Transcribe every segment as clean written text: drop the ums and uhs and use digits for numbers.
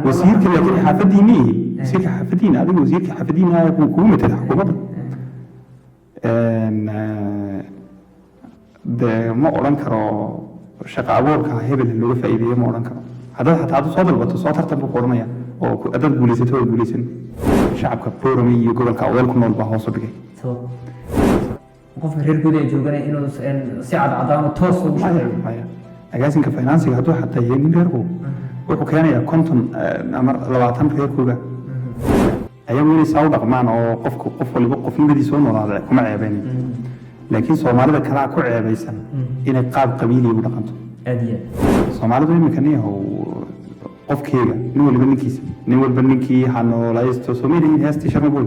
Wasiirka laakiin xaafadiinii, wasiirka xaafadiina, adiga wasiirka xaafadiina kugu matala xukuumadda. Dee ma odhan karo shaqa abuurka hebel looga faa'iideeyo, ma odhan karo. Haddaad xataa aad soo dalbato, soo tartan buu ku odhanaya oo haddaad guulaysato waa guulaysan. Shacabka Boorame iyo gobolka Awdal ku nool baa hoos u dhigay. Sabab qofka reerkooda ay jooganaya inuu si cadcadaan oo toos ugu Maya. shaqeeyo? Maya, agaasinka finance-iga hadduu xataa yahay nin reerku, wuxuu keenayaa 50 ama 20 reerkooga. Ayagu inay saa u dhaqmaan oo qofku, qof waliba qofnimadiisa u noolaada kuma ceebeynayo, laakiin Soomaalida kalaa ku ceebaysan inay qaab qabiiliya u dhaqanto. Aad iyo aad. Soomaalidu iminka niyahow, qofkeega nin waliba ninkiisa, nin walba ninkii ha noolaysto. Soomaaliyiin heestii Sharmaboy.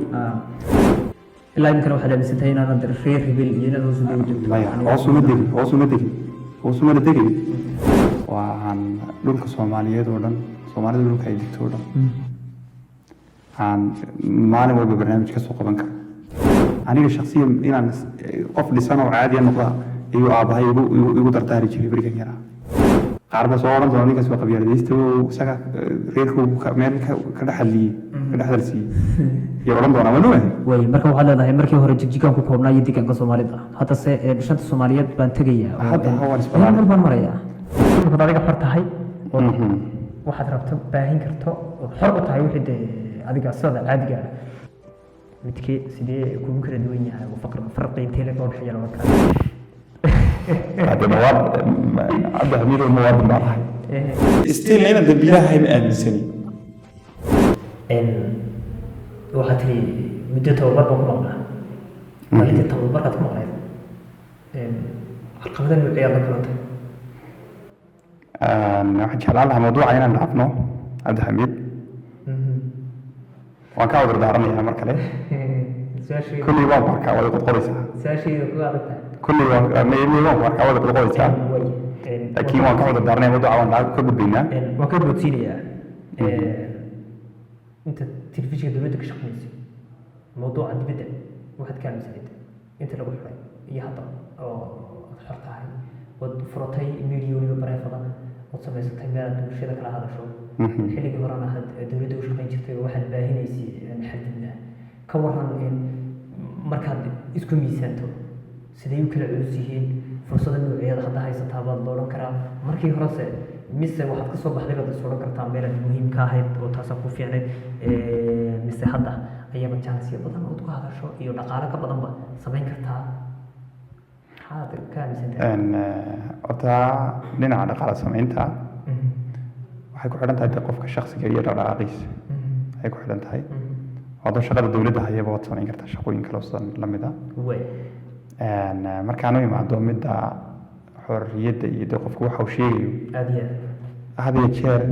Ilaa iminkana waxaad aaminsan tahay inaanad reer hebel iyo inaad hoos u degi jirto? Maya, hoos uma degin, hoos uma degin, hoos umana degin. Waan dhulka Soomaaliyeed oo dhan, Soomaalida dhulka ay degto oo dhan, aan maalin walba barnaamij ka soo qaban karo. Aniga shaksiyan inaan qof dhisan oo caadiya noqda ayuu aabbahay igu dardaari jiray berigan yaraa. Qaar baa soo odhan doona, ninkaas waa qabyaaladaysta oo isaga reerku meel ka dhex hadliyey, ka dhex hadalsiiyey iyo odhan doonaa, waan ogahay. Way, marka waxaad leedahay markii hore Jigjigaan ku koobnaa iyo deegaanka Soomaalida, haddase shanta Soomaaliyeed baan tegayaa oo, Hadda waan meel isbalaaray. walbaan marayaa. Markaad adiga xor tahay oo waxaad rabto baahin karto ood xor u tahay, wixii dee adiga sida caadiga ah, midkee sidee kugu kala duwan yahay oo farqi intee le'eg loo dhexeeya laba kale? Hadde mawaad Cabdi Xamiid oo muwaadin baan ahay, still inaan dambiilahay ma aaminsani. Waxaad tiri muddo tababar baan ku maqnaa. Maalintii tababarkaad ku maqnayd, caqabada noocee aad la kulantay? Waxaan jeclaan lahaa mawduuca inaan dhaafno, Cabdixamiid. Waan ka cudur daaranayaa mar kale. Su-aashayda Kulley waan ku arkaa, waad qodqodaysaa. Su-aashayda kuga adag tahay. Kulley waan waan ku arkaa, waad qodqodaysaa. Way. Laakiin waan ka cudur daaranaya, mawduuca waan ka gudbaynaa. Waan ka boodsiinayaa. Inta telefishinka dowladda ka shaqeynaysa, mawduuca dibadda waxaad ka aaminsanayd inta lagu xiray iyo hadda oo aad xor tahay, ood furatay media weliba private-ka, ood samaysatay meel aad bulshada kala hadasho, xilligii horena aad dowladda u shaqeyn jirtay oo waxaad baahinaysay xadidnaa, ka waran in markaad isku miisaanto, siday u kala culus yihiin? Fursada nooceeda hadda haysataa baad la odhan karaa markii horese, mise waxaad kasoo baxday baad is odhan kartaa meelaad muhiim ka ahayd oo taasaa ku fiicnayd, mise hadda ayaaba jaanisyo badan ood ku hadasho iyo dhaqaale ka badanba samayn kartaa? Maxaad ka aaminsantahay? Horta dhinaca dhaqaale samaynta waxay ku xidhan tahay de qofka shaksiga iyo dhaqdhaqaaqiisa ayay ku xidhan tahay. Adoo shaqada dowladda hayaba waad samayn kartaa shaqooyin kale oo sidan la mid ah. Markaan u imaado midda xorriyadda iyo de qofku waxa uu sheegayo, Aada iyo aad. had iyo jeer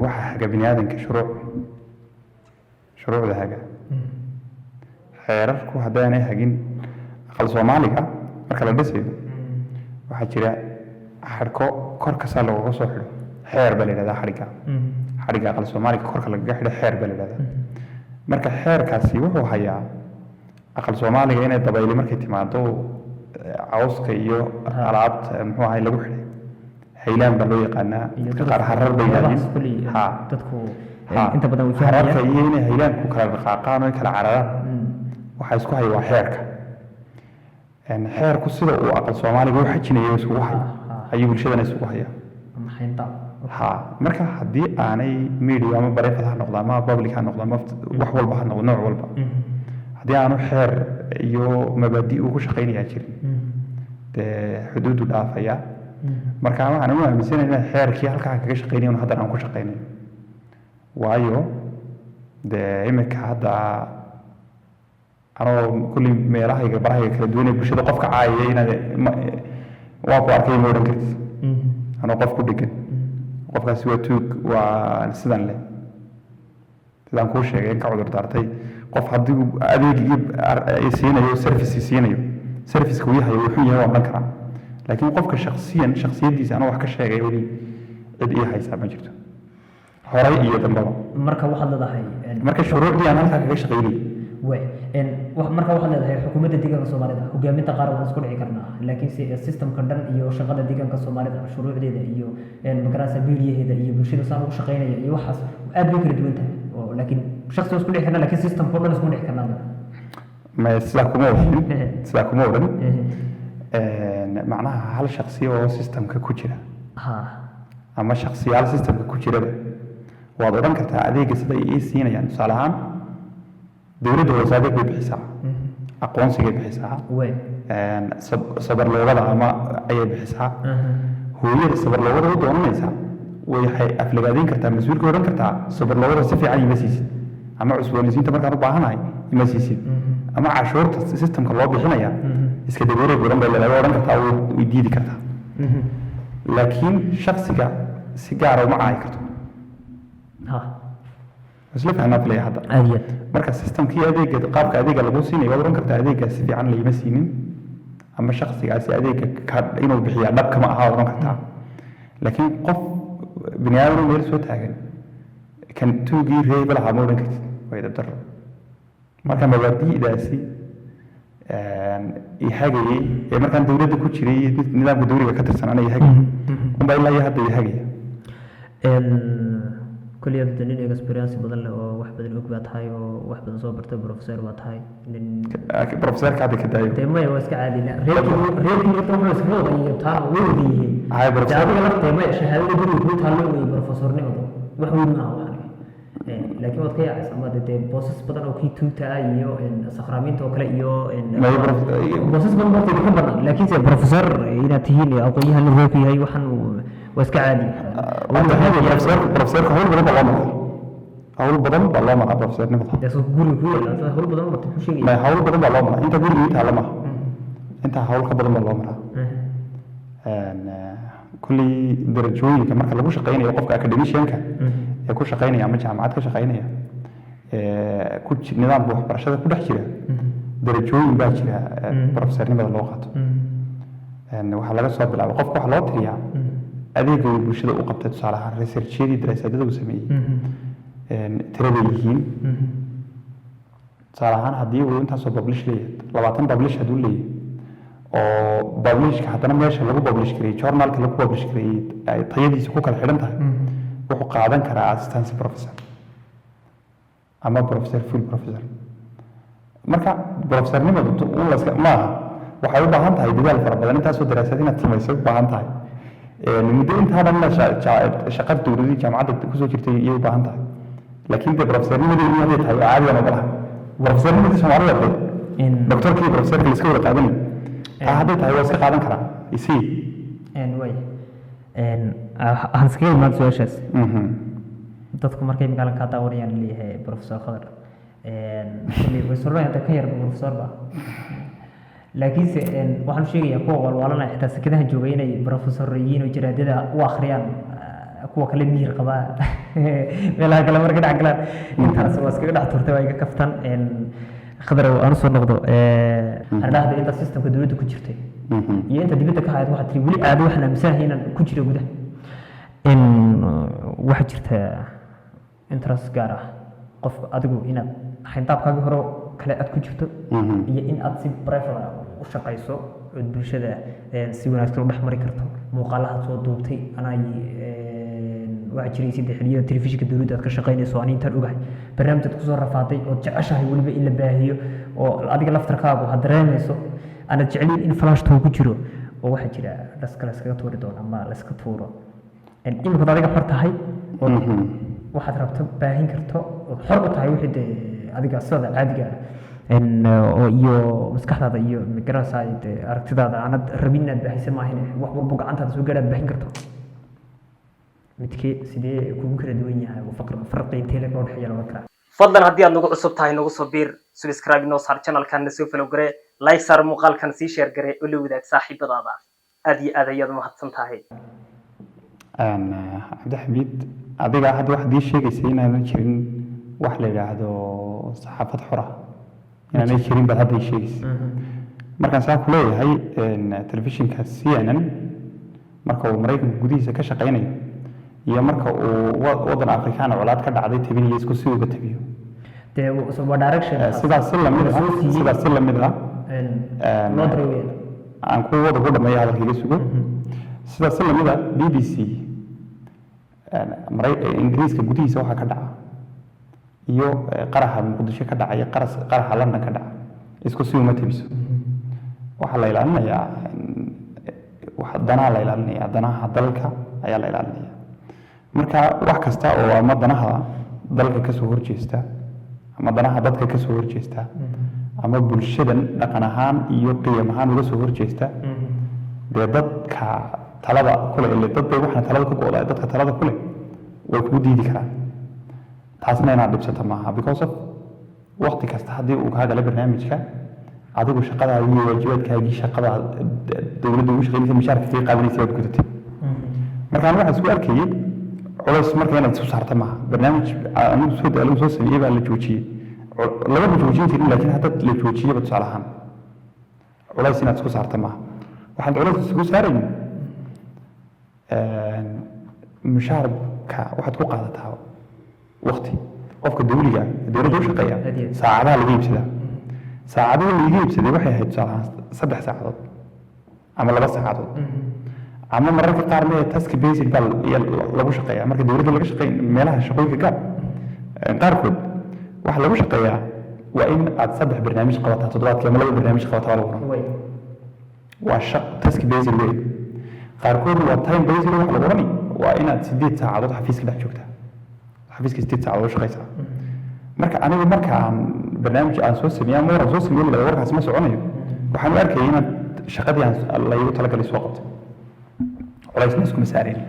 waxa haga bini aadanka shuruuc, shuruucda haga, xeerarku. Haddaanay hagin, aqal Soomaaliga marka la dhisayo waxaa jira xadhko kor kasaa looga soo xidho, xeer baa la yidhahdaa. Xadhigga, xadhigga aqal Soomaaliga korka lagaga xidho xeer baa la yidhahdaa. Marka xeerkaasi wuxuu hayaa aqal Soomaaliga inay dabayli markay timaado, cawska iyo alaabta muxuu ahay lagu xidhay, haylaan baa loo yaqaanaa, dadka qaar harar bay yidhahdeen. Ha, dadku Ha. inta badan way Hararka fahmayaan. iyo inay haylaanku kala dhaqaaqaan oo ay kala cararaan, waxaa isku haya waa xeerka. Xeerku sida uu aqal Soomaaliga u xajinayo isugu haya ayuu bulshadana isugu haya. Maxaynta. Ha, marka haddii aanay media ama private ha noqdo ama public ha noqdo ama wax walba ha noqdo, nooc walba, haddii aanu xeer iyo mabaadi uu ku shaqaynayaa jirin, dee xuduudu dhaafaya. Marka waxaan u aaminsanahay in xeerkii halkaa kaga shaqaynaya un haddana aan ku shaqaynayo, waayo dee imika hadda anoo kulli meelahayga, barahayga kala duwan ee bulshada, qofka caayaya inaad waa ku arkay ma odhan kartid. Anoo qof ku dhegan, qofkaasi waa tuug, waa sidan leh, sidaan kuu sheegay in ka cudur daartay, qof haddii uu adeeg iyo siinayo, service siinayo, serviceka uu yahay wuxuu yahay waan odhan karaa. Laakiin qofka shaksiyan, shaksiyadiisa anoo wax ka sheegay, weli cid ii haysaa ma jirto, horay iyo dambaba. Marka waxaad leedahay Marka shuruucdii aan halkaa kaga shaqaynayay. Way, marka waxaad leedahay xukuumadda deegaanka Soomaalida hogaaminta qaar waan isku dhici karnaa, laakiin si systemka dhan iyo shaqada deegaanka Soomaalida, shuruucdeeda iyo magaranaysa mediaheeda iyo bulshada saan ugu shaqaynaya iyo waxaas Aad bay kala duwan tahay oo laakiin shakhsi waa isku dhici karnaa, laakiin systemka oo dhan isku dhici karnaa. Ma sidaa kuma odhan, sidaa kuma odhan. Macnaha hal shaksi oo systemka ku jira ama shaksiyaal systemka ku jiraba waad odhan kartaa adeega sida ay ii siinayaan. Tusaale ahaan, dowladda hoose adeeg bay bixisaa, aqoonsigay bixisaa, sabarloogada ama ayay bixisaa. Hooyada sabarloogada u doonanaysaa waxay aflagaadeyn kartaa mas-uulka, odhan kartaa sabarloogada si fiican ima siisid, ama cusboonaysiinta markaan u baahanahay ima siisid, ama cashuurta systemka loo bixinaya iska dabeereeg badan bay leedahay, way odhan kartaa, way diidi kartaa. Laakiin shaksiga si gaara uma caayi karto. Isla fahnaa filaya hadda. Aad iyo aad. Marka systemkii adeega, qaabka adeega lagu siinayo, waad oran kartaa adeega si fiican layma siinin, ama shaksigaasi adeega inuu bixiyaa dhab kama aha waad oran kartaa. Laakiin qof bini aadam meel soo taagan kan tuugii reeba lahaa ma odhan kartid, waa edeb darro. Marka mabaadi'daasi i hagayay ee markaan dowladda ku jiray, nidaamka dowliga ka tirsan, ana i hagayay unbaa ilaa iyo hadda i hagaya. Kulli hadda nin experience badan leh oo wax badan og baa tahay oo wax badan soo bartay, professor baa tahay nin. Professorka hadda ka daayo. Dee maya, waa iska caadi. Reerkii horta wuxuu iskaga wada iyo taana way wada yihiin. Hay, dee professor. Adiga laftee maya, shahaadada guriga kuu taallo wey, professornimadu wax weyn maaha waxani. Laakiin waad ka yaacaysa ama dee boosas badan oo kii tuugta ah iyo sakhraamiinta oo kale iyo Maya, boosas badan horta idinka banaan, laakiinse professor inaad tihiin iyo aqoon-yahan la reerku yahay, waxan waa iska caadi. Professorka hawl badan baa loo maraa, hawl badan baa loo maraa professornimada. Dee soo guriga ku yaala hawl badan marta muxuu sheegaya? Maya, hawl badan baa loo maraa. Inta guriga ii taalla maaha, intaa hawl ka badan baa loo maraa. Kulley darajooyinka marka lagu shaqeynayo, qofka academicianka ee ku shaqeynaya ama jaamacad ka shaqeynaya ku nidaamka waxbarashada ku dhex jira, darajooyin baa jira professornimada loo qaato. Waxaa laga soo bilaabay qofka, waxaa loo tiriyaa adeega uu bulshada u qabtay, tusaale ahaan researchyadii, daraasaadada uu sameeyey tiraday yihiin. Tusaale ahaan, haddii uu intaasoo publish leeyahay, 20 publish hadduu leeyahay, oo publishka haddana meesha lagu publish gareeyey, journalka lagu publish gareeyey ay tayadiisa ku kala xidhan tahay, wuxuu qaadan karaa assistant professor ama professor, full professor. Marka professornimadu un laska maaha, waxay u baahan tahay dadaal fara badan, intaasoo daraasad inaad samayso u baahan tahay. Muddo intaa dhan shaqada dowladii jaamacadda kusoo jirtay iyay u baahan tahay. Laakiin dee professornimadeedu hadday tahay waa caadiyan ogolaha professornimadii Soomaalida, dee doctorkii professorka la iska wada qaadanay, taa hadday tahay waa iska qaadan karaa isii. Waay, waxaan iskaga imaan su-aashaas. Dadku markay magaalan kaa daawanayaan leeyahay professor Khadar, kulli professor hadda ka yarba professor ba, laakiinse waxaan u sheegayaa kuwa walwaalanaya xitaa sakadaha jooga inay professor yihiin oo jaraadada u akhriyaan kuwa kale miyir qabaa meelaha kale marka dhex galaan. Intaas waa iskaga dhex turtay, waa iga kaftan. Khadar, aan usoo noqdo aan dhahda inta systemka dowladda ku jirtay iyo inta dibadda ka hayd, waxaad tiri weli aado waxaan aaminsanahay inaan ku jiro gudaha. In waxaa jirta interest gaar ah qofka adigu inaad xayndaabkaagii hore kale aad ku jirto iyo in aad si private ah u shaqayso ood bulshada si wanaagsan u dhex mari karto. Muuqaalahaad soo duubtay anaa waxaa jiray sidii xilliyada telefishinka dowladda aad ka shaqaynayso, ani intaan ogahay barnaamij aad kusoo rafaaday ood jeceshahay weliba in la baahiyo oo adiga laftarkaagu had dareemayso aanad jeclin in flashta uu ku jiro oo waxaa jira dhaska la iskaga tuuri doono ama la iska tuuro. Iminkaad adiga xor tahay ood waxaad rabto baahin karto ood xor u tahay wixii dee adiga sidada caadiga ah oo iyo maskaxdaada iyo magaranaysaa dee aragtidaada aanad rabin inaad baahisa maahin, wax walbo gacantaada soo gaadhaad baahin karto. Midkee sidee kugu kala duwan yahay oo farqi intee leeg loo dhexeeya looga karaa? Fadlan haddii aad nagu cusub tahay, nagu soo biir, subscribe inoo saar channelkan, na soo follow garee, like saar muuqaalkan, sii share garee oo la wadaag saaxiibadaada. Aad iyo aad ayaad umahadsan tahay. Cabdixamiid, adiga hadda waxaad ii sheegaysay inaanan jirin wax la yidhaahdo saxaafad xora, inaanay jirin baad hadda ii sheegaysay. Markaan saa ku leeyahay, telefishinka CNN marka uu Maraykanka gudihiisa ka shaqaynayo iyo marka uu waddan Afrikaan colaad ka dhacday tabinayo, isku si uga tabiyo. Dee waa direction. Sidaas si lamid ah soo siiyey. Sidaas si lamid ah loo diray weyaan. Aan ku wada ku dhameeya hadalkaiga sugo. Sidaas si lamid ah BBC Ingiriiska gudihiisa waxaa ka dhaca iyo qaraxa Muqdisho ka dhaca iyo qaraxa London ka dhaca isku si uma tabiso. Waxaa la ilaalinayaa danaha la ilaalinaya, danaha dalka ayaa la ilaalinaya. Marka wax kasta oo ama danaha dalka kasoo horjeesta ama danaha dadka kasoo horjeesta ama bulshadan dhaqan ahaan iyo qiyam ahaan uga soo horjeesta, dee dadka talada kule, ile dad bay waxna talada ka go'daa, dadka talada kule way kugu diidi karaan. Taasna inaad dhibsato maaha, because of waqti kasta haddii uu kaa gala barnaamijka, adigu shaqadaadii iyo waajibaadkaagii shaqada dowladda ugu shaqeynaysa, mishaarka kaga qaadanaysa waad gudatay. Marka anigu waxaan isku arkayay culays. Marka inaad isu saarta maaha. Barnaamij anigu soo daalo, soo sameeyey baa la joojiyey, lagama joojin jirin, laakiin hadda la joojiyeyba, tusaale ahaan, culays inaad isku saarta maaha. Waxaad culays isugu saarayn, mushaarka waxaad ku qaadataa waqti. Qofka dawliga, dowladda u shaqeeya, Aad iyo aad. saacadaha lagu iibsadaa. Saacadaha laga iibsaday waxay ahayd, tusaale ahaan, 3 saacadood ama 2 saacadood, ama mararka qaar mee task based baa lagu shaqeeyaa. Marka dowladda laga shaqeyn, meelaha shaqooyinka gaar qaarkood waxa lagu shaqeeyaa waa in aad saddex barnaamij qabataa toddobaadkii ama laba barnaamij qabataa waa lagu oran. Waa shaq task based wey. Qaarkood waa time based. Waxa lagu orani waa inaad 8 saacadood xafiiska dhex joogtaa, xafiiska 8 saacadood u shaqeysaa. Marka anigu marka aan barnaamij aan soo sameeyay ama war aan soo sameeyay la warkaas ma soconayo, waxaan u arkayay inaad shaqadii aan laygu talagalay soo qabtay, culaysna iskuma saareen.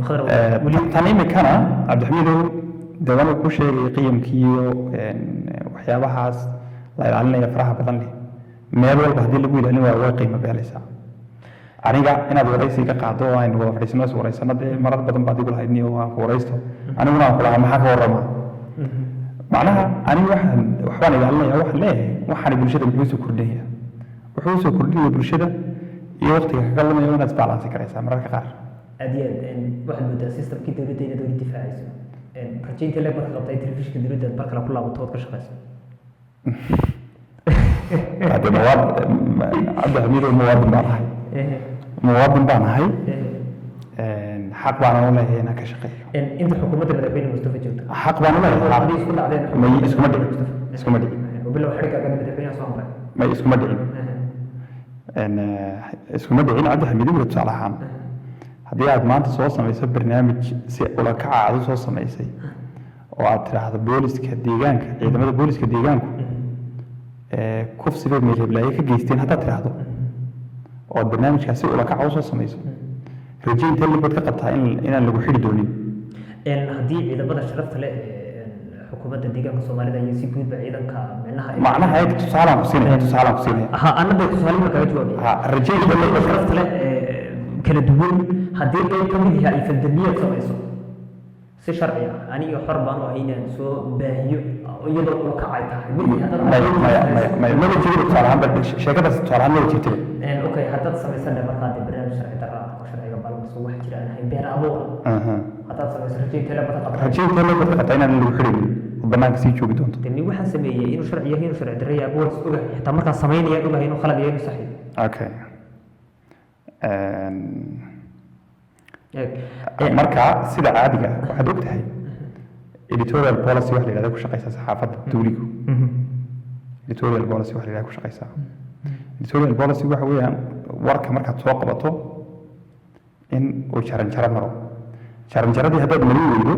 Khadar, weli Tan imikana, Cabdixamiidow, dee waan kuu sheegay qiyamkiiyo waxyaabahaas la ilaalinaya faraha badan leh. Meel walba haddii lagu ilaalin waayo, way qiimo beelaysaa. Aniga inaad waraysi ka qaado oo aynu wada fadhiisano, is waraysano, dee marar badan baad igu lahayd niyo aan ku waraysto, aniguna aan ku lahaa maxaa ka warramaa. Macnaha aniga waxaan waxbaan ilaalinaya, waxaan leeyahay waxaan bulshada muxuu soo kordhinaya, wuxuu soo kordhinaya bulshada iyo waqtiga kaga lumaya, inaad isbalance karaysaa mararka qaar. Aad iyo aad. Waxaad moodaa systemkii dowladda inaad weli difaacayso. Rajaynta leeg marka qabta in telefishinka dowladda aad mar kale ku laabato ood ka shaqeyso? Hadde Cabdixamiidow, muwaadin baan ahay, muwaadin baan ahay, xaq baan u leeyahay inaan ka shaqeeyo. Inta xukuumadda madaxweyne Mustafa joogto? Xaq baan u leeyahay. Haddii isku dhacdeen? May, iskuma dhicin, iskuma dhicin. Bilow xadhigaaga madaxweynaha soo amray. May, iskuma dhicin, iskuma dhicin, Cabdixamiid. Imika tusaale ahaan, haddii aad maanta soo samayso barnaamij si ula kaca aad u soo samaysay oo aad tidhaahdo booliska deegaanka, ciidamada booliska deegaanku kufsi bay meel heblaaye ka geysteen, haddaad tidhaahdo oo aad barnaamijkaas si ula kaca usoo samayso, rajo intee libaad ka qabtaa inaan lagu xidhi doonin? Haddii ciidamada sharafta leh ee xukuumadda deegaanka Soomaalida iyo si guudba ciidanka micnaha Macnaha eeg, tusaalaan ku siinaya, tusaalaan ku siinaya. Ha, anna dee tusaale ma kaga jawaabaya. Ha, rajo intee Ciidamada sharafta leh ee kala duwan, haddii qayb ka mid yahay ay faldambiyeed samayso, si sharci ah aniga xor baan u ahay inaan soo baahiyo iyadoo ula kacay tahay wixii haddaad Maya, maya, maya, maya, maba jirin. Tusaale ahaan sheekadaas tusaale ahaan maba jirtaba. Okay, haddaad samaysan dhe markaa dee barnaamij sharci darra ah oo sharciga balmarso wax jira aan ahayn, been abuur haddaad samayso, rajo intee leeg qabtaa? Rajo intee loo qabtaa inaan lagu xidhaynin oo banaanka sii joogi doonto? Dee nin waxaan sameeyey inuu sharci yahay, inuu sharci darro yahay, waa is ogahay. Xitaa markaan samaynayaan ogahay inuu khalad yahay, inuu sax yahay. Okay. Eeg. Marka sida caadiga ah, waxaad og tahay editorial policy wax la yidhahda ku shaqeysa saxaafadda dawligu. Editorial policy wax la yidhahda ku shaqeysaa. Editorial policy waxa weeyaan warka markaad soo qabato in uu jaranjaro maro. Jaranjaradii haddaad marin weydo,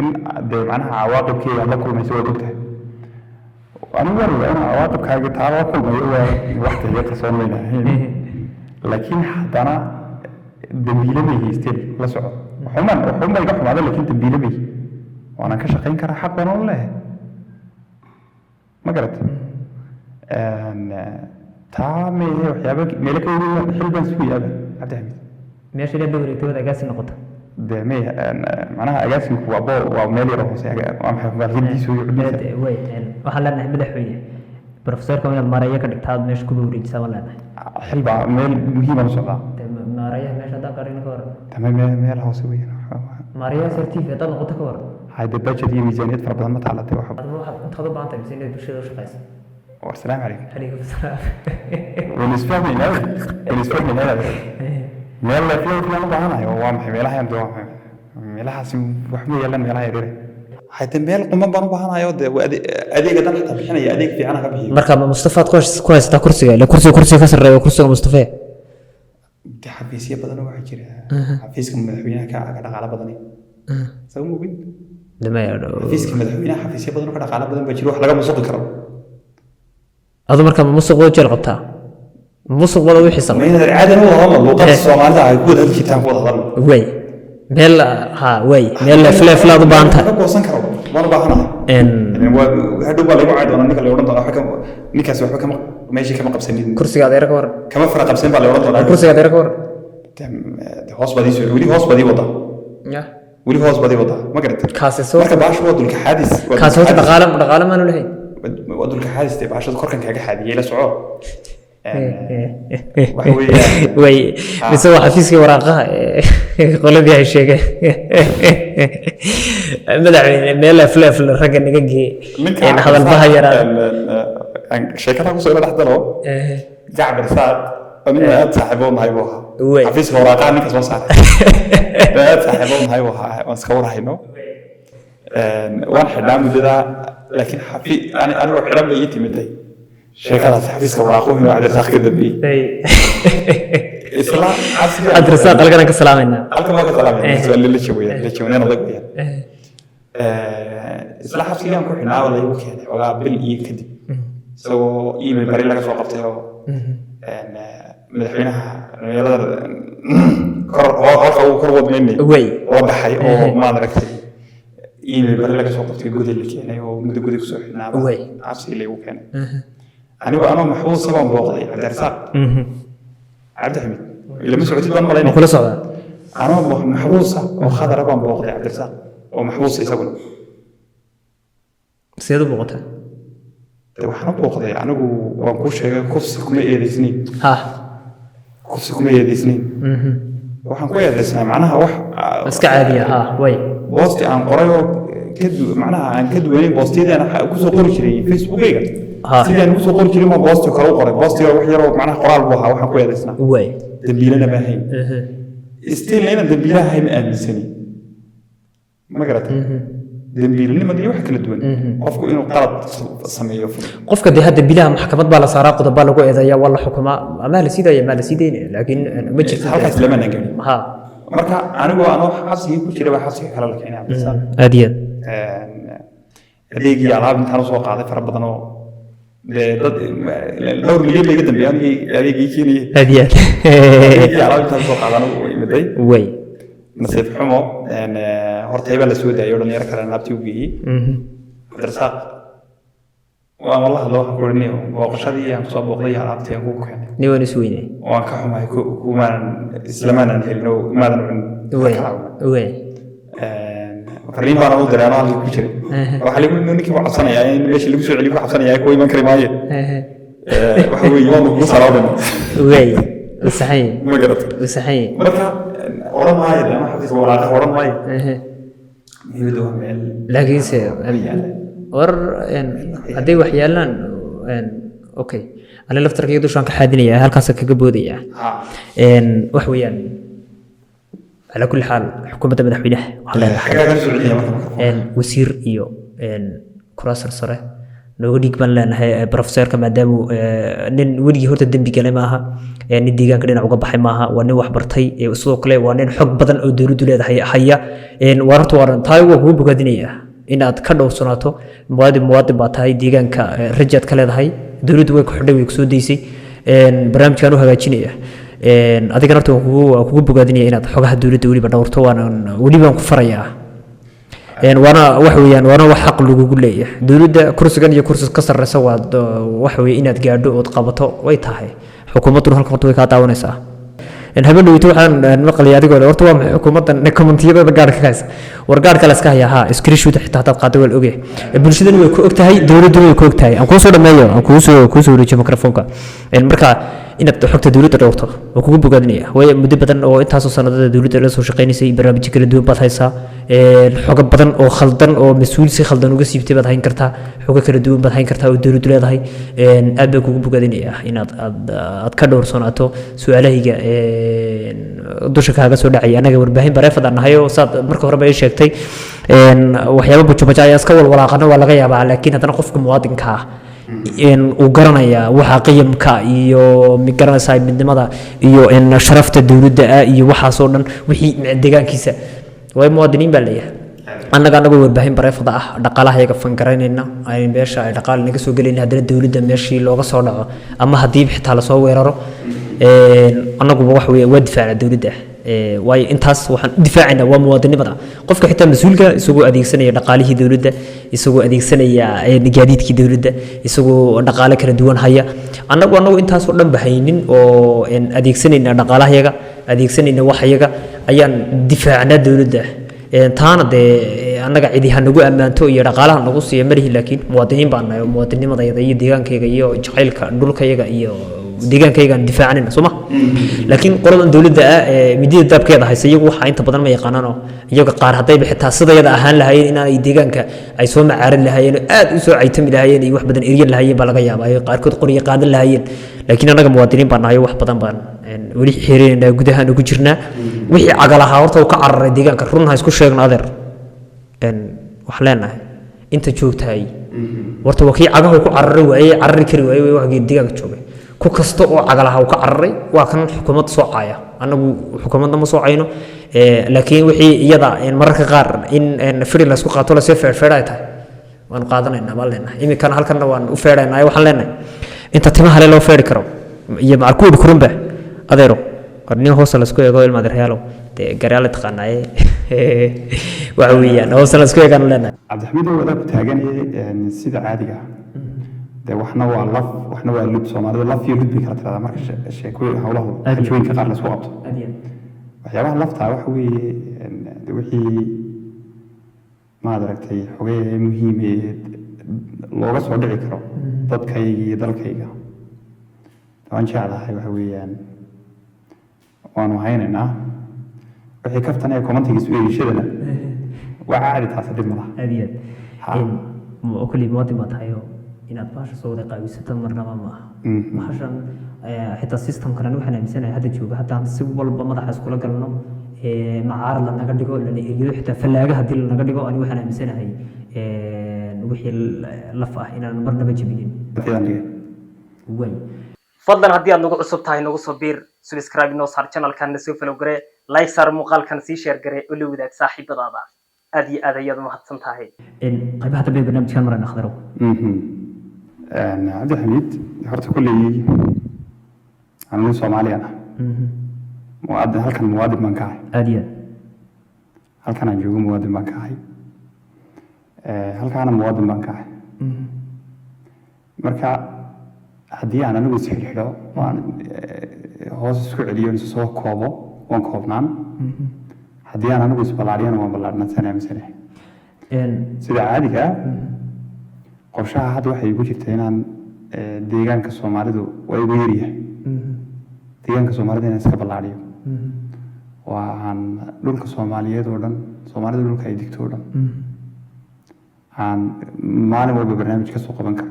in dee macnaha cawaaqibkeeda aad la kulmayso waad ogtahay. Anigu waan ogaa inaan cawaaqibkaaga taa la kulmayo, waa waxta iga qarsoon mayna ahayn, laakiin haddana dambiile may haysteen. La soco, waxumaan waxuun iga xumaada, laakiin dambiile may, waanaan ka shaqayn karaa, xaq baan u leeyahay, ma garat? Taa meehe, waxyaaba meelo ka weyn xil baan sugayaaba, Cabdixamiid. Meesha inaad la wareegtay waad agaasi noqota. Dee may, macnaha agaasimku waa waa meel yar oo hoose, waa maxay maaliyadiisu iyo cudbiisa. Way waxaan leenahay, madaxweyne, professorka inaad maareeyo ka dhigtaa, aad meesha kuba wareejisaa baan leenahay. Xil baa meel muhiiman u socdaa. Dee maareeyaha meesha haddaan ka dhigno, ka waran? Tama meel hoose weeyaan. Maareeyaha sar TV haddaad noqoto, ka waran? Hayde, budget iyo miisaaniyad fara badan ma taala dee waxa. Adma waxaad intaad u baahan tahay mise inaad bulshada u shaqeyso? Asalaamu calaykum. Calaykum asalaam. Waynu isfahmaynaa, waynu isfahmaynaa. Meel leefla filan u baahanahay oo waa maxay meelahan dee waa maxay Meelahaasi wax ma yaalaan, meelaha yaryar. Hayte meel quman baan u baahanayo dee, waa adeega dan xataa bixinaya, adeeg fiican ha ka bixiyo. Marka ma Mustafaad ku haysataa kursiga? Ila kursiga ka sarreeya waa kursiga Mustafe. Dee xafiisyo badan waxaa jira, xafiiska madaxweynaha ka dhaqaalo badan, saga mogid. Xafiiska madaxweynaha xafiisyo badan oo ka dhaqaalo badan baa jira, wax laga musuqi karo. Adu marka ma musuq baad jeel qabtaa? Musuq baad u xisan? Ma inaad caadan u wada hadlo, luuqada Soomaalida ay ku wada hadli jirtaan ku wada hadalno. Way meel, ha, way meel leefleeflaad u baahan tahay. Laga goosan karo waan u baahanahay. Hadhow baa lagu caayi doonaa, ninka la odhan doonaa waxba ninkaasi waxba kama meeshii kama qabsanin. Kursiga adeer ka waran? Kama fara qabsan baa la odhan doonaa. Kursiga adeer ka waran? Dee hoos baad ii weli hoos baad ii wadaa, weli hoos baad ii wadaa, ma garatay? Kaasi soo Marka baashu waa dulka xaadis, waa kaasi dulka horta xaadis. Dhaqaale maanu lahayn. Waa dulka xaadis dee, baashadu korkan kaaga xaadiyey, la soco. Waxa weeyaan way mise waa xafiiskii waraaqaha ee qoladii ay sheegeen, madaxweyne, meel leefleef ragga naga geeye. Ninka Hadalbaha yaraada. Sheekada kusoo ila dhex dalo Jacfar Saad, aniga aad saaxiibo nahay buu ahaa. Xafiiska waraaqaha ninka soo saaray aad saaxiibo nahay buu ahaa, waan iska warhayno. Waan xidhnaa muddadaa, laakiin anigoo xidhan bay ii timiday sheekadaas, xafiiska waraaquhu inuu Cabdirasaaq ka dambeeyey isla xabsiga. Cabdirasaaq halkan ka salaamaynaa. Halkan waa ka salaamay, su'aal la jawaabay, la jawaabay adag weeyaan. Isla xabsigaan ku xidhnaa oo laygu keenay xogaa bil iyo kadib, isagoo email bari laga soo qabtay oo madaxweynaha dhalinyarada kor halka uu kor wadnaynay la baxay oo maad aragtay email bari laga soo qabtay, goday la keenay oo muddo goday kusoo xidhnaaba xabsigii laygu keenay. Anigu anoo maxbuusa baan booqday Cabdirasaaq Cabdixamiid. Ilama socotid baan Waan malaynaya. kula socdaa. Anoo maxbuusa oo khadara baan booqday Cabdirasaaq oo maxbuusa isaguna. Sideed u booqataa? De waxaan u booqday, anigu waan kuu sheegay, kufsi kuma eedeysnayn. Kufsi kuma eedeysnayn. Waxaan ku eedeysnaa macnaha wax Iska caadiya, ha, way. Boosti aan qoray oo macnaha aan ka duwanayn boostiyadii aan kusoo qori jiray Facebookayga. Sidii aan kusoo qori jiray ma boosti kale u qoray, boostiga wax yaroo macnaha qoraal buu ahaa waxaan ku eedeysnaa. Dambiilana ma ahayn, still inaan dambiilaha ahay ma aaminsani, ma garatay? Dambiilnimadii wax kala duwan, qofku inuu qalad sameeyo. Qofka dee hadda bilaha maxkamad baa la saaraa, qodob baa lagu eedeeyaa, waa la xukumaa, ama la siidaya maa la sii daynaya, laakiin ma jirto. Halkaas lama gaadhin. Marka anigoo anoo xabsigii ku jiray baa xabsiga kale la keenay Cabdirasaaq. Aad iyo aad. Adeegii alaab intaan usoo qaaday fara badan oo dee dad dhowr milyan ba iga dambeeyay anigii adeegii keenayay. Aad iyo aad. Adeegii alaab intaan usoo qaadan u imiday. Nasiib xumo, hortay baa la soo daayay oo dhalinyaro kale alaabtii u geeyey. Cabdirasaaq waan la hadlo, waxaan ku odhanay booqashadii aan kusoo booqday iyo alaabtii aan kugu keenay. Nin waan is weynay. Waan ka xumahay, kumaanan islamaanan helin oo maadan cunin. Way. Fariin baana u diray anoo halkii ku jiray. Waxaa lagu ninkii buu cabsanayaa in meeshii lagu soo celiyo ku cabsanayaa, kuwa iman kari maaye. Waxa weeye waanu kugu salaamayna. Way u saxan yahay. Ma garatay? U saxan yahay. Marka odhan maayo de ama xafiiska waraaqa odhan maayo, muhiimadda waa meel Laakiinse yaalla. War hadday wax yaalaan, okay, ani laftarkayga dushaan ka xaadinaya, halkaasa kaga boodaya. Wax weeyaan, calaa kulli xaal xukuumadda madaxweynaha waxaan leenahay Xaggaa kala soo celinaya marka microphone. Wasiir iyo kuraasar sare nooga dhiig baan leenahay professorka, maadaama nin weligii horta dembi galay maaha, nin deegaanka dhinac uga baxay maaha, waa nin wax bartay, sidoo kale waa nin xog badan oo dowladdu leedahay haya. Waa horta waa taay, waa kugu bogaadinaya inaad ka dhowrsanaato. Muwaadin baa tahay, deegaanka rajaad ka leedahay, dowladdu way ku xidhay, way kusoo daysay, barnaamijkan u hagaajinaya. Adigana horta waan kugu bogaadinaya inaad xogaha dowladda weliba dhowrto, waana welibaan ku farayaa. Waana wax weeyaan, waana wax xaq lagugu leeyahay dowladda. Kursigan iyo kursi ka sarreysa waad wax weeye inaad gaadho ood qabato way tahay. Xukuumadduna halkan horta way kaa daawanaysaa. Habeen dhaweyto waxaan maqlayay adigoo leh, horta waa maxay xukuumaddan commentiyadooda gaarka ka haysa? War gaarka la iska hayaa, ha, screenshot xitaa hadaad qaado waa la ogyahay. Bulshadana way ku og tahay, dowladduna way ku og tahay. Aan kuu soo dhameeyo, aan kuu soo wareejiyo microphone-ka. Marka Inaad xogta dowladda dhowrto waa kugu bogaadinaya, waayo muddo badan oo intaasoo sanadada dowladda la soo shaqaynaysay, barnaamijyo kala duwan baad haysaa. Xogo badan oo khaldan oo mas-uul si khaldan uga siibtay baad hayn kartaa, xogo kala duwan baad hayn kartaa oo dowladdu leedahay. Aad baan kugu bogaadinaya inaad aad ka dhowrsoonaato su-aalahayga dusha kaaga soo dhacaya. Annaga warbaahin private aan nahay oo saad marka horeba ii sheegtay, waxyaabo bujubaja ayaa iska walwalaaqano waa laga yaabaa, laakiin haddana qofka muwaadinka ah in uu garanayaa waxa qiyamka iyo garanaysaa midnimada iyo in sharafta dowladda ah iyo waxaasoo dhan wixii deegaankiisa, waayo muwaadiniin baa leeyahay. Annaga anagoo warbaahin private ah, dhaqaalaha yaga fangaraynayna, ay meesha ay dhaqaale naga soo gelayna, haddana dowladda meeshii looga soo dhaco ama haddii xitaa lasoo weeraro, annaguba waxa weeye waa difaacna dowladda. Waayo intaas waxaan u difaacaynaa waa muwaadinimada. Qofka xitaa mas-uulka isagoo adeegsanaya dhaqaalihii dowladda, isagoo adeegsanaya gaadiidkii dowladda, isagoo dhaqaale kala duwan haya, annagu intaasoo dhan ba haynin oo adeegsanayna dhaqaalahayaga, adeegsanayna waxyaga, ayaan difaacnaa dowladda. Taana dee annaga cidi ha nagu ammaanto iyo dhaqaalaha nagu siiya malihi, laakiin muwaadiniin baan nahay oo muwaadinimadayada iyo deegaankayga iyo jacaylka dhulkayaga iyo deegaankayagaan difaacanayna, soo ma? Laakiin qoladan dowladda ah ee midida daabkeeda haysa, iyagu waxaa inta badan ma yaqaanaanoo iyaga qaar haddayba xitaa sidayada ahaan lahaayeen, inaanay deegaanka ay soo macaaran lahaayeen oo aad u soo caytami lahaayeen iyo wax badan eryan lahaayeen baa laga yaabaa, ay qaarkood qoryo qaadan lahaayeen. Laakiin annaga muwaadiniin baan nahay, wax badan baan weli xiriirinaynaa, gudahaan ugu jirnaa. Wixii cagalahaa horta uu ka cararay deegaanka, run ha isku sheegno adeer. Waxaan leenahay inta joogtahay horta waa kii cagahu ku carari waayey, carari kari waayey, waa kii deegaanka joogay. Ku kasta oo cagalaha uu ka cararay waa kan xukuumadda soo caaya. Annagu xukuumadda ma soo cayno, laakiin wixii iyada mararka qaar in firi laysku qaato, lasoo feerfeedha ay tahay, waanu qaadanaynaa baan leenahay. Iminkana halkanna waan u feedhaynaa. Waxaan leenahay inta timaha le loo feedhi karo iyo macal kuwa kurunba, adeero, war nin hoosta laisku eego, ilma adeeryaalow, dee garyaala taqaanaaye, waxa weeyaan hoosta laisku eegaanu leenahay. Cabdixamiid oo wadaa ku taaganayay, sida caadiga ah dee waxna waa laf, waxna waa lud. Soomaalida laf iyo lud bay kala tiradaa marka sheekooyin howlahu xajooyinka qaar laisku qabto. Waxyaabaha laftaa waxa weeye de wixii maad aragtay xogee muhiim ee looga soo dhici karo dadkayga iyo dalkayga waan jeclahay, waxa weeyaan waanu haynaynaa. Wixii kaftan ee commentiga isu eegashadana waa caadi, taasi dhib ma laha. Aad iyo aad. Oo kulli muwaadin baa tahay oo inaad bahasha soo wada qaawisato marnaba ma aha. Bahashan xitaa systemkan ani waxaan aaminsanahay hadda jooga, haddaan si walba madaxa iskula galno, macaarad lanaga dhigo, lana eriyo, xitaa fallaaga haddii lanaga dhigo, ani waxaan aaminsanahay wixii laf ah inaan marnaba jebinin. Dadkeedaan dhigay. Way. Fadlan haddii aad nagu cusub tahay, nagu soo biir, subscribe inoo saar channelkan, na soo follow garee, like saar muuqaalkan, sii share garee oo la wadaag saaxiibadaada. Aad iyo aad ayaad umahadsan tahay. Qaybaha dambe ee barnaamijkan marayna, Khadarow. Cabdixamiid, horta kolley anu nin Soomaaliyan ah, muwaadin, halkan muwaadin baan ka ahay. Aad iyo aad. Halkan aan joogo muwaadin baan ka ahay. Halkaana muwaadin baan ka ahay. Marka haddii aan anigu isxidhxidho oo aan hoos isku celiyo, isu soo koobo, waan koobnaan. Haddii aan anigu isballaadhiyana, waan ballaadhnaan, saan aaminsanahay. Sida caadiga ah, qorshaha hadda waxay igu jirta inaan deegaanka Soomaalidu waa igu yaryahay, deegaanka Soomaalida inaan iska ballaadhiyo, waa aan dhulka Soomaaliyeed oo dhan, Soomaalida dhulka ay degto oo dhan, aan maalin walba barnaamij ka soo qaban karo.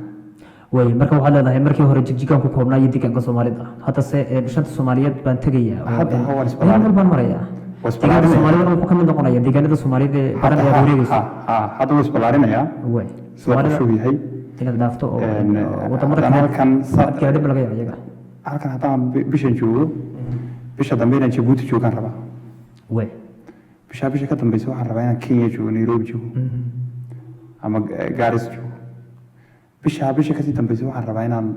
Way, marka waxaad leedahay markii hore Jigjigaan ku koobnaa iyo deegaanka Soomaalida, haddase shanta Soomaaliyeed baan tegayaa oo, Hadda waa meel isballaarin. walbaan marayaa. Waa Deegaanka isballaarinaya. Soomaalidana wuxuu ka mid noqonaya deegaanada Soomaalida ee baran ayaad wareegayso. Ha, hadda waa isballaarinayaa Way. sida Soomaalida qorshuhu yahay. Inaad dhaafto oo wadamada haddana kale halkan aad gaadho ma laga yaaba iyaga? Halkan haddaan bishan joogo, bisha dambe inaan Jabuuti joogaan rabaa. Way. Bishaa bisha ka dambeysa waxaan rabaa inaan Kenya joogo, Nairobi joogo ama Gaarisa joogo. Bishaa bisha kasii dambeysa waxaan rabaa inaan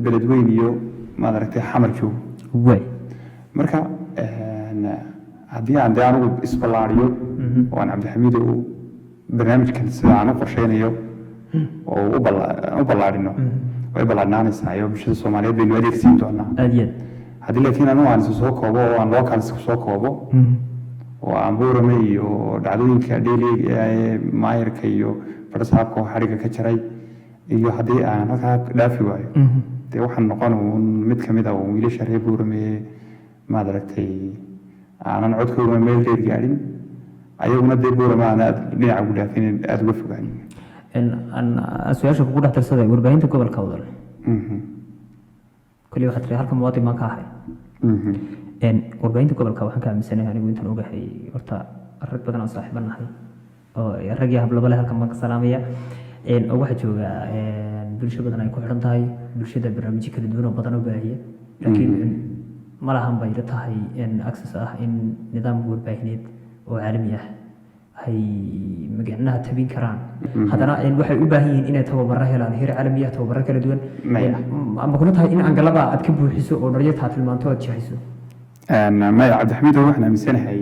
Beledweyn iyo maad aragtay Xamar joogo. Way. Marka haddii aan dee anigu isballaariyo oo aan Cabdixamiid u barnaamijkan sida aan u qorsheynayo oo u ballaarino, way ballaarnaanaysaa iyo bulshada Soomaaliyeed baynu adeegsiin doonaa. Aad iyo aad. Haddii laakiin anigu aan isu soo koobo oo aan local isku soo koobo oo aan Buurame iyo dhacdooyinka dheeli ee maayarka iyo fadhasaabka oo xadhigga ka jaray iyo haddii aan halkaa dhaafi waayo. Dee waxaan noqon uun mid kamid ah uun wiilasha reer Buurame, maad aragtay, aanan codkooguna meel dheer gaadhin, ayaguna dee Buurame aan aad dhinaca ugu dhaafin, aada uga fogaanin. Su-aasha kugu dhex darsaday, warbaahinta gobolka Awdal, koley waxaad tiri halka muwaadin baan ka ahay. Warbaahinta gobolka waxaan ka aaminsanahay anigu intaan ogahay, horta rag badan aan saaxiibo nahay oo rag iyo hablaba leh halkan baan ka salaamaya. Oo waxaa jooga bulsho badan ay ku xidhan tahay bulshada, barnaamijyo kala duwan oo badan oo baahiya, laakiin ma lahan bay ila tahay access ah in nidaam warbaahineed oo caalami ah ay magacnaha tabin karaan. Haddana waxay u baahan yihiin inay tababaro helaan heer caalami ah, tababaro kala duwan. Maya. Ma kula tahay in angalada aad ka buuxiso oo dhalinyarta aad tilmaanto, aad jihayso? Maya, Cabdixamiid, waxaan aaminsanahay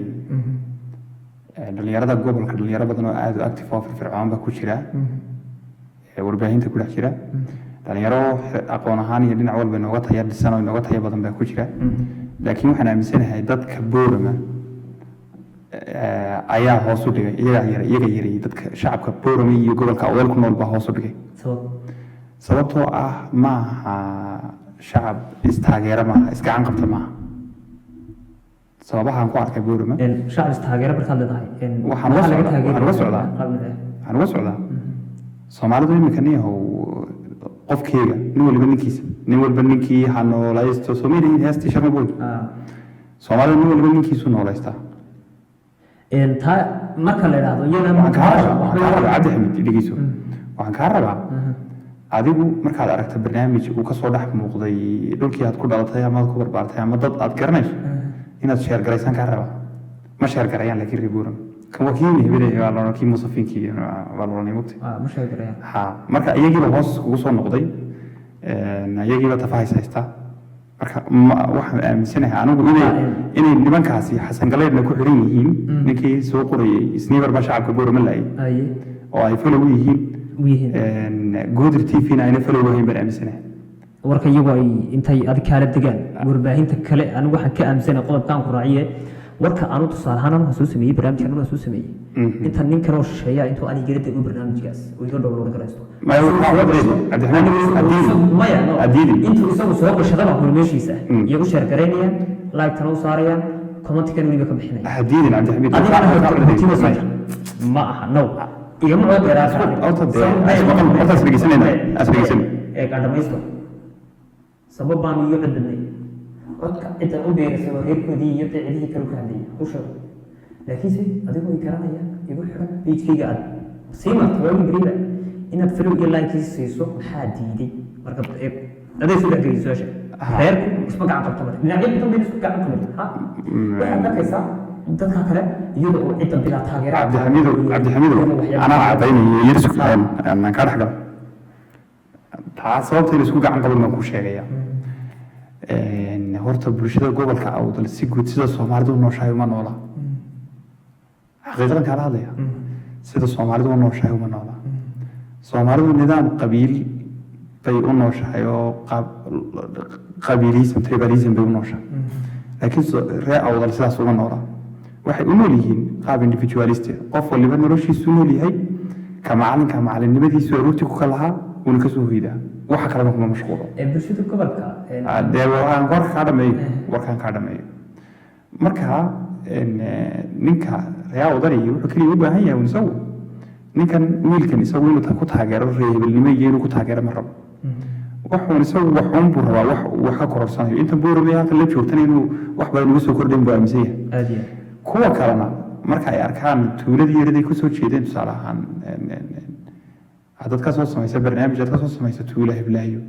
dhalinyarada gobolka, dhalinyaro badan oo aada u active oo firfircoon baa ku jira warbaahinta ku dhex jira. Dhalinyaro aqoon ahaan iyo dhinac walba inooga taya dhisan oo inooga taya badan baa ku jira, laakiin waxaan aaminsanahay dadka Boorama ayaa hoos u dhigay, iyaga yareeyay. Dadka shacabka Boorama iyo gobolka Awdal ku nool baa hoos u dhigay. Sabab? Sababtoo ah maaha shacab istaageera, maaha isgacan qabta, maaha sababahaan ku arkay Boorama. Shacab istaageera markaad leedahay, Waxaan uga maxaa laga socdaa- taageeri waxaan uga socdaa. qaab noocee? Waxaan uga socdaa, Soomaalidu imika niyahow qofkeega nin waliba ninkiisa, nin walba ninkii ha noolaysto, soo ma leeyihin heestii Sharma Boy? Soomaalidu nin waliba ninkiisu noolaystaa. Taa marka la idhaahdo iyada Waxaan kaa rabaa, Cabdi Xamid, dhegeyso, waxaan kaa rabaa adigu markaad aragto barnaamij uu kasoo dhex muuqday dhulkii aad ku dhalatay ama aad ku barbaartay ama dad aad garanayso, inaad share garaysaan kaa rabaa. Ma share garayaan, laakiin reer Buuram kan waa kii hebelay baa la odhan, kii Musafiinkii baa la odhanay, mugtay? Ma share garayaan. Ha, marka iyagiiba hoos kugu soo noqday, iyagiiba tafahays haysta. Marka waxaan aaminsanahay anigu inay nimankaasi Xasan Galeedna ku xiran yihiin, ninkii soo qorayay "Sniper baa shacabka Boorama laayay", oo ay follow u yihiin. U yihiin. Goodir TV-na ayna follow ahayn baan aaminsanahay. Warka iyagu ay intay adig kaala degaan warbaahinta kale, anigu waxaan ka aaminsanahay qodobkaan ku raaciye warka anu tusaale ahaan anu soo sameeyey barnaamijkan, anu soo sameeyey, inta nin kale oo shisheeya intuu ani igala dego barnaamijkaas oo iga download garaysto. Maya, Cabdiraxmaan, hadiidin. Maya, no. Hadiidin. Intuu isagu soo gashadaba meeshiisa iyagu share garaynayaan, like-tana u saarayaan, comment-kan weliba ka bixinaya. Hadiidin, Cabdixamiid. Adigana hortiima soo jir ma aha, no, igama cod dheeraa. Horta dee, horta is dhegeysanayna, is dhegeysan. Ee aan dhamaysto. Sabab baan iga codbadnay codka cidan u beerasay waa reerkoodii iyo dee cidihii kale u ka hadlayay u sheego, laakiinse adigoo i garanaya, igu xiran page-kayga, aad sii marta waagi beriba inaad follow iyo like siiso, maxaa diiday? Marka aday soo dhexgeliso su-aasha, reerku isma gacan qabto, marka dhinacyo badan bayna isku gacan qaban. Ha, waxaad arkaysaa dadka kale iyada oo cidda bilaa taageera. Cabdixamiidow, Cabdixamiidow, anaa caddaynaya, yar isku aan kaa dhex galo. Taa sababta in isku gacan qaban baan ku sheegaya. Horta bulshada gobolka Awdal si guud sida Soomaalidu u nooshahay uma noola. Xaqiiqadan kaala hadlaya, sida Soomaalidu u nooshahay uma noola. Soomaalidu nidaam qabiil bay u nooshahay oo qabiilism, tribalism bay u nooshahay, laakiin reer Awdal sidaas uma noola. Waxay u nool yihiin qaab individualist, qof waliba noloshiisu nool yahay. Ka macalinka macalinimadiisu aroortii ku kalahaa wuuna kasoo hoydaa, waxa kalena kuma mashquulo. Bulshada gobolka Dee waan warka kaa dhameeyo, warkaan kaa dhameeyo. Marka ninka reer Awdali wuxuu keliya u baahan yahay un isagu ninkan wiilkan isagu inuu ku taageero reer hebelnimo iyo inuu ku taageero ma rabo. Wuxuun isagu waxuun buu rabaa, wax ka kororsanayo intan Boorame halkan la joogtana inuu wax badan uga soo kordhayn buu aaminsan yahay. Aad iyo aad. Kuwa kalena marka ay arkaan tuuladii yaraday kusoo jeedeen, tusaale ahaan, haddaad ka soo samaysa barnaamij, aad ka soo samaysa tuula heblaayo,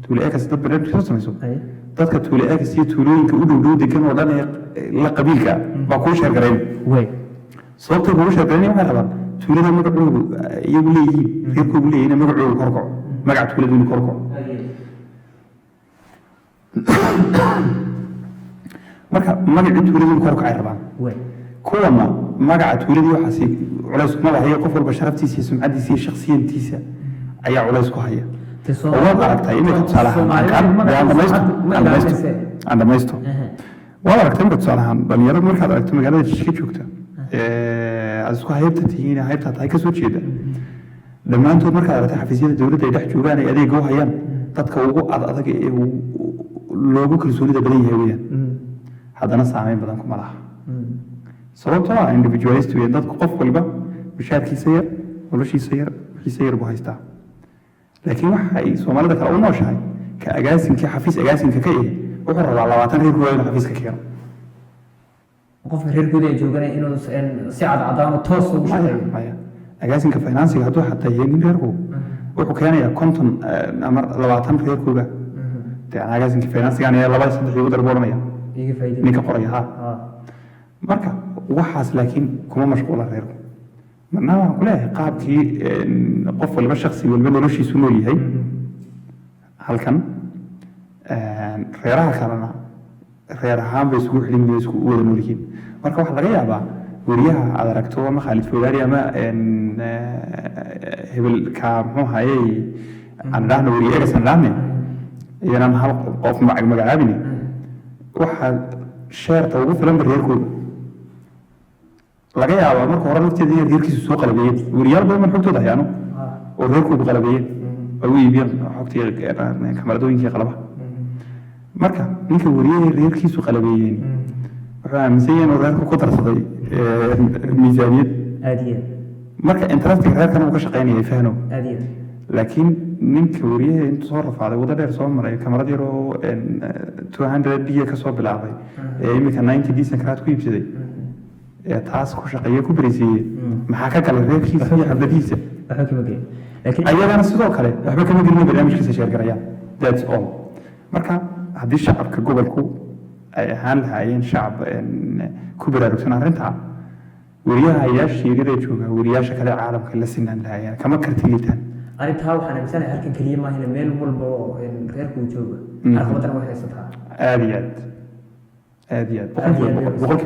tuula ekas, dad barnaamij ka soo samayso, dadka tuula ekas iyo tuulooyinka u dhow dhow degan oo dhan ee la qabiilka baa kuu share garayn. Sababtay kugu share garayn, waxay rabaan tuulada magacoodu iyagu leeyihiin, reerkoogu leeyihiin, magacoodu kor kaco, magaca tuuladu inuu kor kaco. Marka magacii tuuladu inuu kor kacay rabaan. Kuwana magaca tuuladii waxaasi culays kuma lahayo. Qof walba sharaftiisa iyo sumcadiisa iyo shakhsiyantiisa ayaa culays ku haya. Oo waad aragtay imika, tusaale ahaan, aan dhamaysto, aan dhamaysto, aan dhamaysto. Waad aragtay imika, tusaale ahaan, dhalinyarada markaad aragto magaalada Jijka joogta ee aad isku haybta tihiin, haybtaa tahay kasoo jeeda, dhammaantood markaad aragtay xafiisyada dowladda ay dhex joogaan, ay adeega u hayaan. Dadka ugu ad adag ee loogu kalsoonida badan yahay weyaan. Haddana saameyn badan kuma laha, sababtoo ah individualist weeyaan dadku. Qof waliba mushaarkiisa yar, noloshiisa yar, wixiisa yar buu haystaa. Laakiin waxa ay Soomaalida kale u nooshahay, ka agaasinkii xafiis agaasinka ka ihi wuxuu rabaa 20 reer kuwa inuu xafiiska keeno. Qofka reer guud ee jooganaya inuu si cadcadaan oo toos ugu Maya. shaqeeyo. Maya, agaasinka finance-iga hadduu xataa yahay nin reerku, wuxuu keenayaa 50 ama 20 reerkooga. Dee aan agaasinka finance-iga aniga laba saddex igu dar buu odhanaya. Iga faa'iido. Ninka qoraya ha. Marka waxaas laakiin kuma mashquula reerku. Macnaha waxaan ku leeyahay, qaabkii qof waliba, shaksi waliba noloshiisu nool yahay halkan, reeraha kalena reer ahaan bay isugu xidhan yihiin, isku wada nool yihiin. Marka waxaa laga yaabaa weriyaha aad aragto ama Khaalid Fogaari ama hebel ka muxuu hayay, aan idhaahno weriye egas, aan idhaahne iyanaan hal qof magacaabine, waxaa sheerta ugu filanba reerkooda. Laga yaabaa marka hore lafteeda inay reerkiisu soo qalabeeyeen. Weriyaal badan baan xogtooda hayaano oo reerkoodu qalabeeyeen, ay u iibiyeen xogtii, kamaradooyinkii, qalabaha. Marka ninka weriyaha reerkiisu qalabeeyeen wuxuu aaminsan yahay inuu reerku ku darsaday miisaaniyad. Aad iyo aad. Marka interest-iga reerkan uu ka shaqaynaya, fahno. Aad iyo aad. Laakiin ninka weriyaha intuu soo rafaaday, waddo dheer soo maray, kamarad yar oo 200 D ka soo bilaabay ee iminka 90 D sankaraad ku iibsaday ee taas ku shaqeeye ku berisiiyey, maxaa ka galay reerkiisa iyo xafladihiisa? Waxba kama gelin, laakiin Ayagana sidoo kale waxba kama gelin, barnaamijkiisa share-garayaan, that's all. Marka haddii shacabka gobolku ay ahaan lahaayeen shacab ku baraarugsan arrintaa, weriyaha yaasha yaryar ee jooga weriyaasha kale caalamka la sinaan lahaayeen, kama karti liitaan. Arrintaa waxaan aaminsanahay halkan keliya maahina, meel walba oo reerku uu joogo caqabadana way haysataa. Aad iyo aad, aad iyo aad, 100%,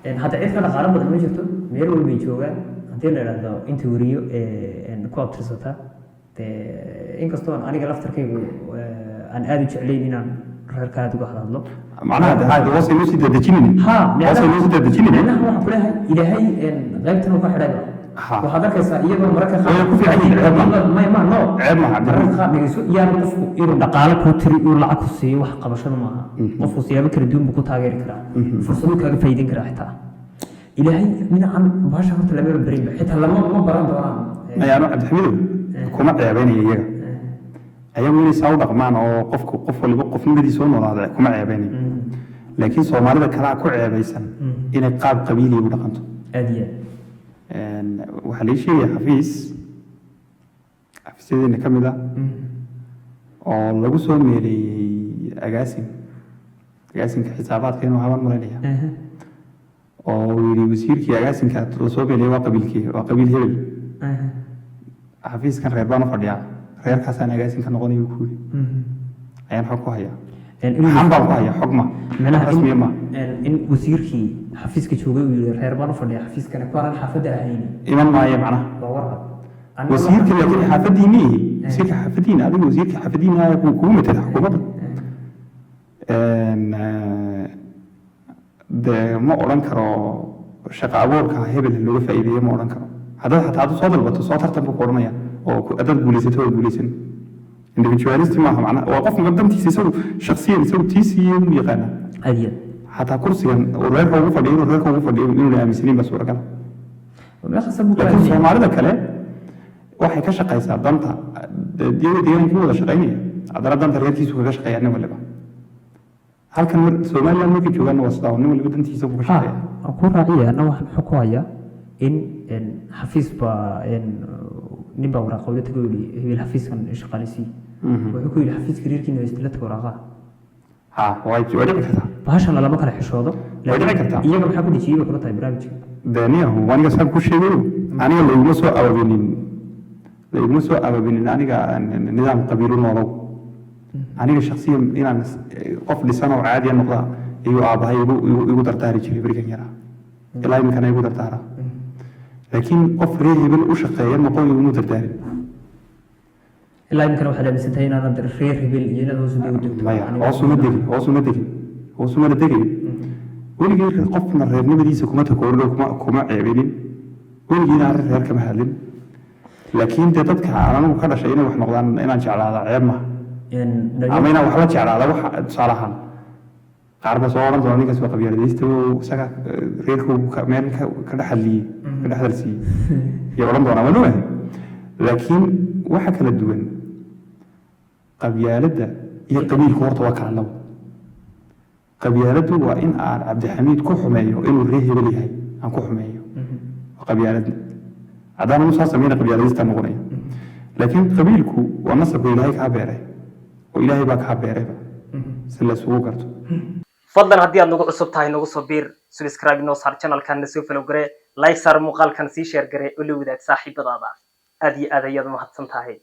100%. Hadda cid ka dhaqaalo badan ma jirto, meel walbay joogaan. Haddii la idhaahdo inta weriyo ku abtirsata, dee inkastoo aan aniga laftarkaygu aan aada u jeclayn inaan reerka aada uga hadlo. Macnaha de haa, hoos aynoo sii dadejinayni. Ha. Hoos aynoo sii dadejinayni. Micnaha waxaan ku leeyahay, Ilaahay qaybtan uu ka xidhayba. Waxaad arkaysaa iyagoo mararka qaar Way ku fiican yihiin, ceeb maaha. May ma no. Ceeb maaha, Cabdiraxmaan. Mararka qaar dhegeyso, yaan qofku inuu dhaqaale kuu tiri, uu lacag ku siiyo, wax qabashada maaha. Qofku siyaabo kala duwan buu ku taageeri karaa, fursaduu kaaga faa'iideyn karaa. Xitaa Ilaahay dhinacan baasha horta lamaba barinba, xitaa lama ma baran doonaan. Ayaanu Cabdixamidow kuma ceebeynaya iyaga. Ayagu inay saa u dhaqmaan oo qofku, qof waliba qofnimadiisa u noolaada, kuma ceebeynayo. Laakiin Soomaalida kalaa ku ceebaysan inay qaab qabiiliya u dhaqanto. Aad iyo aad. Waxaa lai sheegaya xafiis xafiisyadeena ka mid ah oo lagu soo meeleeyey agaasin, agaasinka xisaabaadka inuu haban malaynaya, oo uu yidhi wasiirkii agaasinka lasoo meeleeyey waa qabiilkii, waa qabiil hebel. Xafiiskan reer baan u fadhiyaa, reerkaasaan agaasinka noqonayo, ku yidhi. Ayaan xog ku hayaa. Xan baan ku hayaa, xog ma Macnaha rasmiya ma. In wasiirkii xafiiska joogay uu yidhi reer baan u fadhiya xafiiskana, kuwaanan xaafadda ahayn iman maayo macnaha. Waa warcad. Wasiirka laakiin xaafadiini ihi, wasiirka xaafadiina, adiga wasiirka xaafadiina kugu matala xukuumadda. Dee ma odhan karo shaqa abuurka hebel looga faa'iideeyo, ma odhan karo. Haddaad xataa aad soo dalbato, soo tartan buu ku odhanaya, oo haddaad guulaysato waad guulaysan. Individualist maaha macnaha, waa qof dantiisa isagu shakhsiyan, isagu tiisii u yaqaana. Aad iyo Xataa kursigan uu reerka ugu fadhiyo, inuu reerka ugu fadhiyo inuuna aaminsanayn baa suuragal. Aad meel khasab buu ku Laakiin aaminsan yahay. Soomaalida kale waxay ka shaqaysaa danta iyagoo deegaankii wada shaqaynaya, haddana danta reerkiisu kaga shaqeeya nin waliba. Halkan Somaliland markay joogaanna waa sidaa, nin waliba dantiisa ku ka shaqeeya. Waan ku raaciya. Anna waxaan xog ku hayaa in xafiis baa nin baa waraaqa ula tagay oo yidhi, hebel xafiiskan shaqaaleysiiy. Wuxuu ku yidhi, xafiiska reerkiina haysta, la tago waraaqaha. Ha, way dhici kartaa. Bahashana lama kala xishoodo. Way dhici kartaa. Iyaga maxaa ku dhejiyey bay kula tahay barnaamijka? Daniyahu aniga saan ku sheegayo, aniga layguma soo ababinin, layguma soo ababinin aniga nidaam qabiilu noolow. Aniga shaksiyan inaan qof dhisan oo caadiya noqda ayuu aabbahay igu dardaari jiray berigan yaraa, ilaa iminkana igu dardaara. Laakiin qof reer hebel u shaqeeya noqon iguma dardaarin. Ilaa iminkana waxaad aaminsan tahay inaanad reer hebel iyo inaad hoos u degto? Maya, hoos uma degin, hoos uma degin, hoos umana degayo weligii. Qofna reernimadiisa kuma takoorino, kuma ceebinin, weligiina arrin reer kama hadlin. Laakiin dee dadka aan anigu ka dhashay inay wax noqdaan inaan jeclaada ceeb maha, ama inaan wax la jeclaada. Wax tusaale ahaan, qaar ba soo odhan doona, "Ninkaas waa qabyaaladaysta oo isaga reerkoogu meel ka dhex hadliyey, ka dhex hadalsiiyey," iyo odhan doonaa, waan ogahay. Laakiin waxa kala duwan qabyaaladda iyo qabiilku horta waa kala labo. Qabyaaladdu waa in aan Cabdixamiid ku xumeeyo inuu reer hebel yahay, aan ku xumeeyo, waa qabyaaladda. Haddaan anu saa sameyna, qabyaaladista noqonaya. Laakiin qabiilku waa nasabka Ilaahay kaa beeray, oo Ilaahay baa kaa beerayba si la isugu garto. Fadlan haddii aad nagu cusub tahay, nagu soo biir, subscribe inoo saar channelkan, na soo follow garee, like saar muuqaalkan, sii share garee oo la wadaag saaxiibadaada. Aad iyo aad ayaad umahadsan tahay.